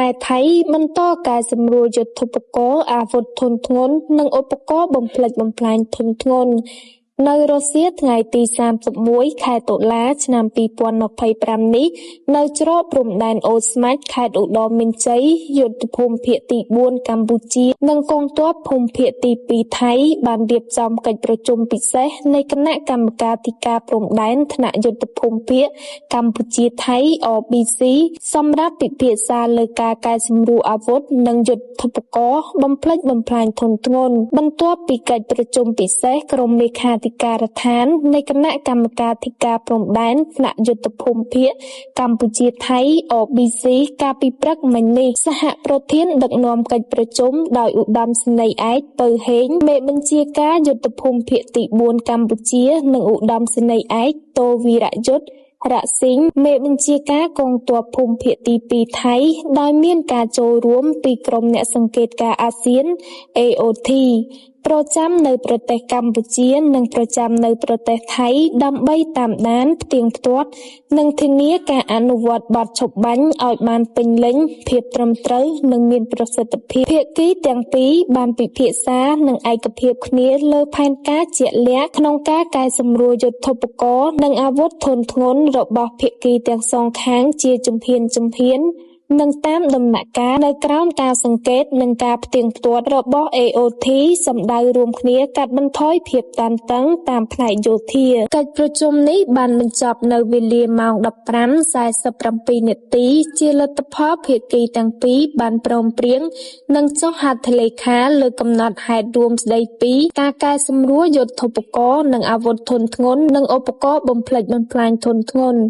ខ្មែរថៃបន្តកែសម្រួលយុទ្ធោបករណ៍អាវុធធុនធ្ងន់និងឧបករណ៍បំផ្លិចបំផ្លាញធុនធ្ងន់នៅរុស្ស៊ីថ្ងៃទី31ខែតុលាឆ្នាំ2025នេះនៅច្រកព្រំដែនអូស្មាច់ខេត្តឧត្តរមានជ័យយុទ្ធភូមិភាគទី4កម្ពុជានិងកងទ័ពភូមិភាគទី2ថៃបានរៀបចំកិច្ចប្រជុំពិសេសនៃគណៈកម្មការធិការព្រំដែនថ្នាក់យុទ្ធភូមិភាគកម្ពុជាថៃ RBC សម្រាប់ពិភាក្សាលើការកែសម្រួលអាវុធនិងយុទ្ធភករណ៍បំផ្លិចបំផ្លាញធុនធ្ងន់បន្ទាប់ពីកិច្ចប្រជុំពិសេសក្រុមលេខាធិការដ្ឋាននៃគណៈកម្មការធិការព្រំដែនថ្នាក់យុទ្ធភូមិភាគកម្ពុជាថៃ RBC កាលពីព្រឹកមិញនេះសហប្រធានដឹកនាំកិច្ចប្រជុំដោយឧត្តមសេនីយ៍ឯកពៅហេងមេបញ្ជាការយុទ្ធភូមិភាគទី4កម្ពុជានិងឧត្តមសេនីយ៍ឯកតូវីរយុទ្ធរ៉ស៊ីងមេបញ្ជាការកងទ័ពភូមិភាគទី2ថៃដោយមានការចូលរួមពីក្រុមអ្នកសង្កេតការណ៍អាស៊ាន AOT ប្រចាំនៅប្រទេសកម្ពុជានិងប្រចាំនៅប្រទេសថៃដើម្បីតាមដានផ្ទៀងផ្ទាត់និងធានាការអនុវត្តបទឈប់បាញ់ឲ្យបានពេញលេញភាពត្រឹមត្រូវនិងមានប្រសិទ្ធភាពភាគីទាំងពីរបានពិភាក្សានិងឯកភាពគ្នាលើផែនការជាក់លាក់ក្នុងការកែសម្រួលយុទ្ធោបករណ៍និងអាវុធធុនធ្ងន់របស់ភាគីទាំងសងខាងជាជំហានៗនិងតាមដំណាក់កាលនៅក្រោមការសង្កេតនិងការផ្ទៀងផ្ទាត់របស់ AOT សម្ដៅរួមគ្នាកាត់បន្ថយភាពតានតឹងតាមផ្នែកយោធាកិច្ចប្រជុំនេះបានបញ្ចប់នៅវេលាម៉ោង15:47នាទីជាលទ្ធផលភាគីទាំងពីរបានព្រមព្រៀងនិងចុះហត្ថលេខាលើកំណត់ហេតុរួមស្ដីពីការកែសម្រួលយុទ្ធោបករណ៍និងអាវុធធុនធ្ងន់និងឧបករណ៍បំផ្លិចបំផ្លាញធុនធ្ងន់។